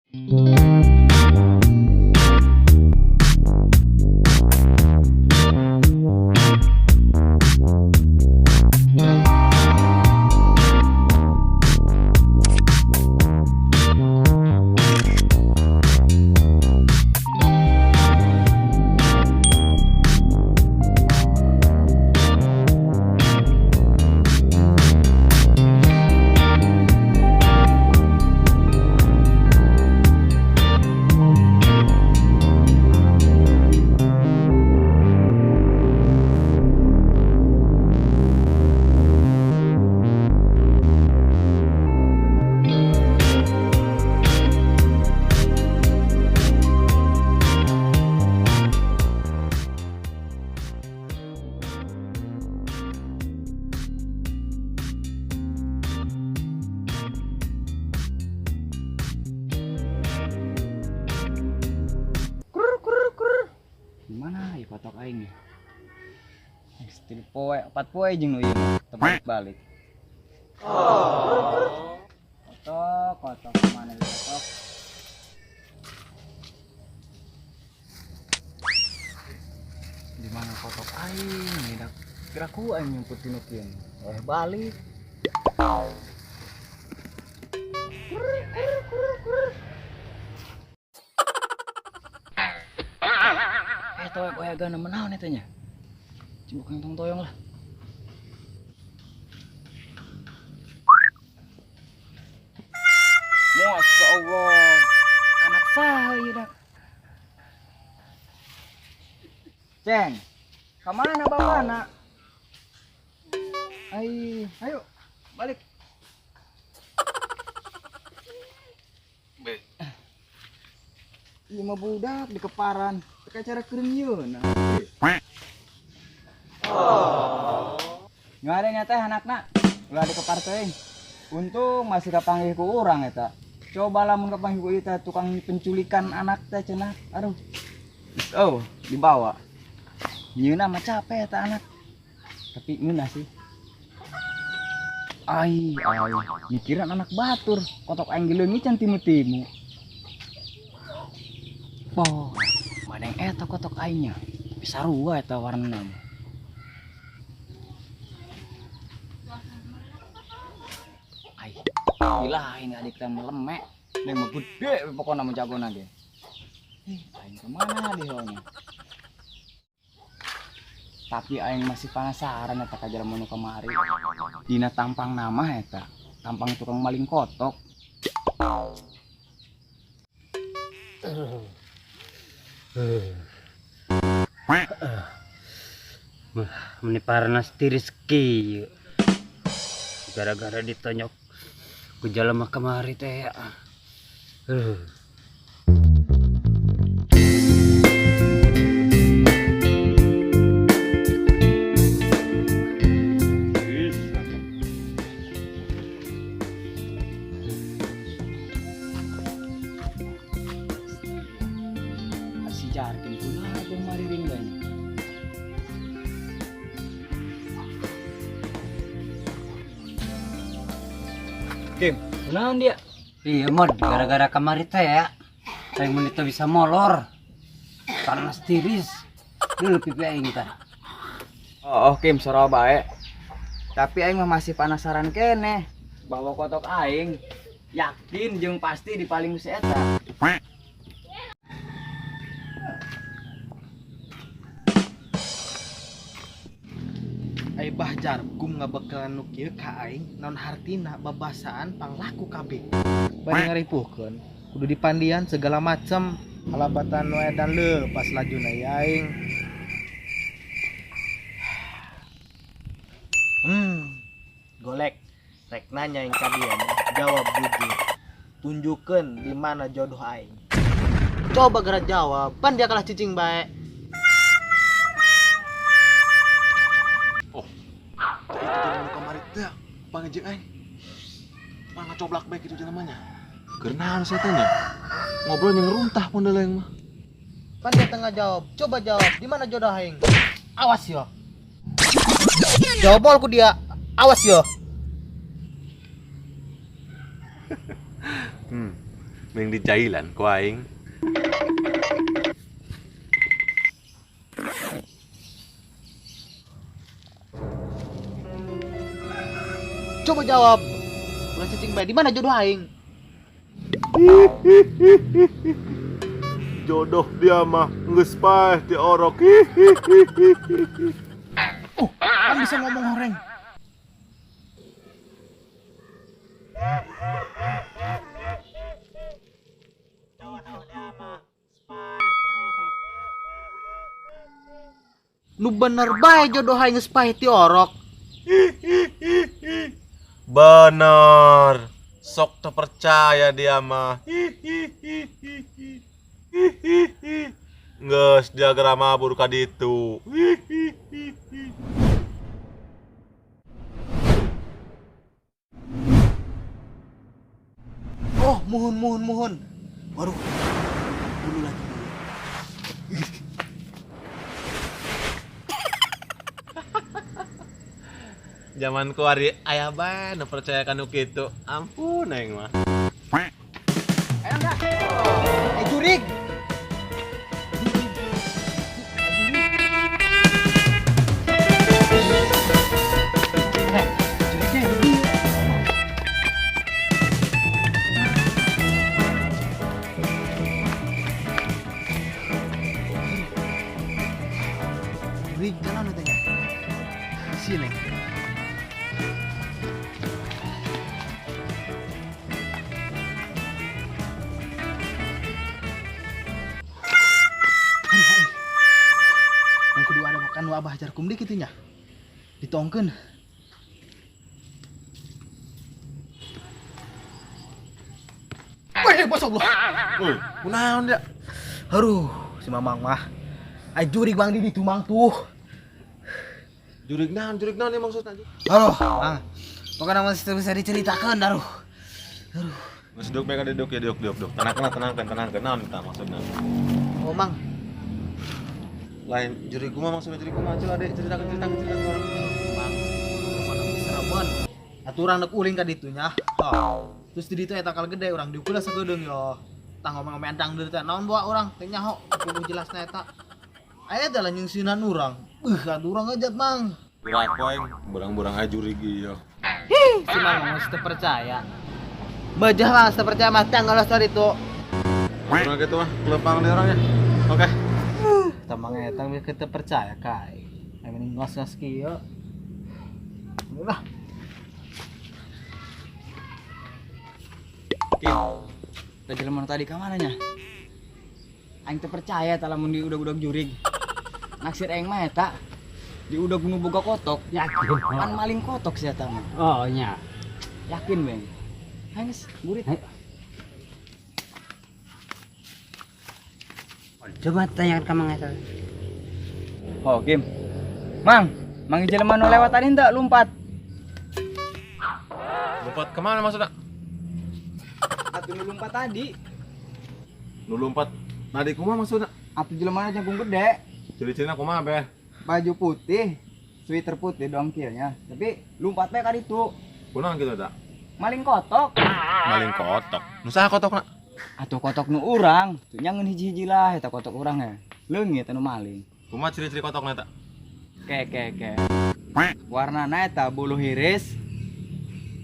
Kur kur kur. Gimana ya kotok aing ya? Tilu poe, 4 poe jeung nu ieu mah, teu balik-balik. Kotok, kotok kemana ya kotok? Di mana kotok aing? Nih dak kira ku aing nyumput tinu kieu. Eh, balik. Kur kur kur kur. Eh, toek oyagan naon eta nya? Cibuk tong toyong lah. Masya Allah, anak saha ieu dak? Ceng, kemana bapana? Ai, ayo balik. Ieu mah budak di keparan, teu cara keureun ieu nah. Nyuare nya teh anakna, ulah dikepar teuing. Untung masih kapanggih ku urang eta. Coba lamun kapanggih ku ieu teh tukang penculikan anak teh cenah. Aduh. Oh, dibawa. Nyeuna mah capek eta anak. Tapi ngeunah sih. Ai, ai, mikiran anak batur, kotok aing dileungit can timu-timu. Poh, mana yang eta kotok aingnya? Tapi sarua eta warnana mah. Ai, gila aing adik teh melemek. Neng mah gede pokona mah jagona ge. Eh, aing kemana dihonya? Tapi aing masih penasaran eta ka jelema nu kamari. Dina tampang nama eta, tampang tukang maling kotok. Meni paranas tiris kieu. Gara-gara ditonyok ku jelema kamari teh ya. Si Jarkin kunaon jeung mariring nya. Kim, kunaon dia? Iya mod, gara-gara kamari teh ya. Aing mun teu bisa molor. Panas tiris. Dulu pipi aing tah. Oh, oh Kim, sora bae. Tapi aing mah masih penasaran keneh bahwa kotok aing yakin jeung pasti dipaling ku si eta. Ai bah jarkum ngabekalan nu kieu ka aing, naon hartina babasaan panglaku kabeh. Bari ngaripuhkeun, kudu dipandian segala macem. Kalabatan nu edan leupas lajuna ieu aing. Golek rek nanya yang ka dia nya, jawab jujur. Tunjukkeun di mana jodoh aing. Coba geura jawab, pan dia kalah cicing bae. Oh, itu jelema nu kamari teh, pangejeng aing. Mana coblak bae kitu jelemanya. Keur naon sia teh nya? Ngobrol jeung runtah pondeleng mah. Pan dia tengah jawab, coba jawab, di mana jodoh aing? Awas yo. Jawab ku dia, awas yo. Mending dijailan ku aing. Coba jawab. Ulah cicing bae, di mana jodoh aing? Jodoh dia mah geus paeh diorok. Oh, kan bisa ngomong horeng. Nu bener bae jodoh aing geus paeh diorok. Bener. Sok terpercaya dia mah. Geus dia geura mabur ka ditu. Oh, muhun muhun muhun. Waduh. Dulu lagi. Zaman ku ari aya bae nu percaya ka nu kitu. Ampun aing mah. Ayo enggak? Jurig. Jurignya di. Jurig kana nu teh nya. Sini. Yang kedua ada makan wabah jarkum di kitu nya. Ditongkeun. Wih, bos Allah. Woi, kunaon dia? Aduh, si Mamang mah. Ai jurig bang di ditu mang tuh. Jurig naon ieu maksudna? Aduh, Mang. Pokoknya masih bisa diceritakan, aduh. Aduh. Geus duk bae ka duduk ya duk duk duk. Tenangkeun tenangkeun naon eta maksudna? Oh, Mang. Lain jurig kumaha maksudna jurig kumaha? Coba adek ceritakeun ceritakeun. Mang, pokoknya sereban. Atuh urang dek uling ka ditu nya. Oh. Terus di ditu eta kal gede urang diukul sagedeung yo. Tah ngomong-ngomong endang deui teh naon bawa urang teh nyaho kudu jelasna eta. Aya teh lah nyungsinan urang. Atuh urang ngejat, Mang. Urang aing burang-burang aja jurig ieu. Hih, si Mang geus teu percaya. Bejah lah teu percaya mah tanggal sorry itu. Urang kitu mah kelepang di orangnya. Oke. Tamang eta geus teu percaya kai. Aing mending ngos-ngos kieu. Ulah. Kim, tadi jelema tadi ka mana nya? Aing teu percaya tah lamun di udag-udag jurig. Naksir aing mah eta di udag nu boga kotok. Yakin. Pan maling kotok si eta mah. Oh nya. Yakin, Beng. Aing geus gurit. Coba tanyakan ka Mang eta. Oh, Kim. Mang, mang jelema nu lewat tadi henteu lompat. Lompat kemana maksudna? Atuh nu lompat tadi. Nu lompat tadi kumaha maksudna? Atuh jelema jangkung gede. Ciri-cirina kumaha beh? Baju putih, sweater putih doang kieu-nya. Tapi lompat bae ka ditu. Kunaon kitu eta? Maling kotok. Maling kotok. Nu saha kotokna? Atuh kotok nu urang. Tuh nyangeun hiji-hiji lah eta kotok urang ya. Leungit anu maling. Kumaha ciri-ciri kotokna eta? Ke. Warnana eta bulu hiris.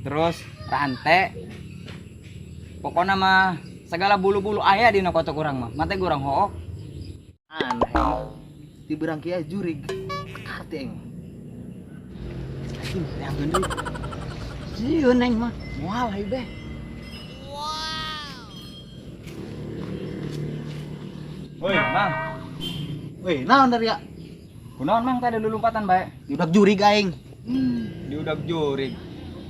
Terus rante. Pokona mah segala bulu-bulu aya dina kotok urang mah. Mate urang hook. Aneh. Di berang kieu jurig. Karti aing. Aing yang deui. Sieun aing mah. Moal hayu beh. Wow. Woi, Mang. Woi, naon dari ya? Kunaon Mang tadi lulumpatan bae? Diudag jurig aing. Diudag jurig.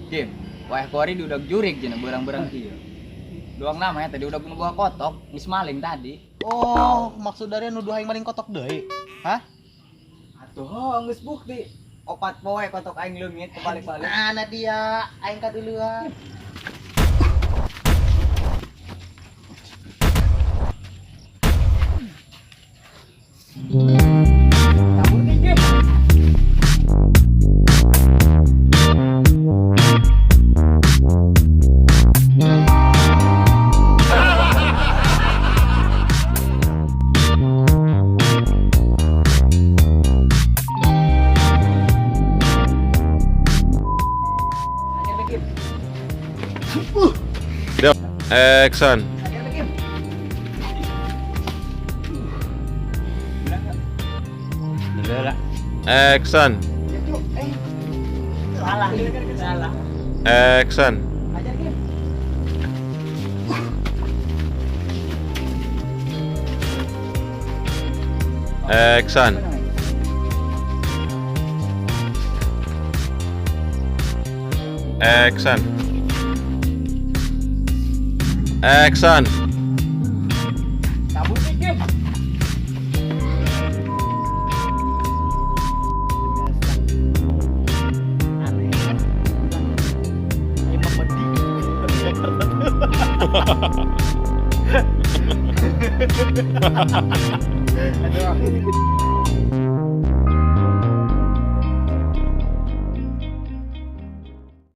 Kim, wah kuari diudag jurig cenah berang-berang kieu. Doang nama ya tadi udah nu bawa kotok, geus maling tadi. Oh, maksud dari nuduh aing maling kotok deui. Hah? Atuh, oh, geus bukti. Opat poe kotok aing leungit kebalik-balik. Mana dia? Aing kaduluan. Kabur nih, Kim. Action. Hajar lagi. Bener nggak? Dulu lah. Action. Ya, Cuk. Eh. Salah. Salah. Action. Hajar, Kim. Action. Action. Action. Cabut nih, Kim. Aneh. Emang pedih. Aduh.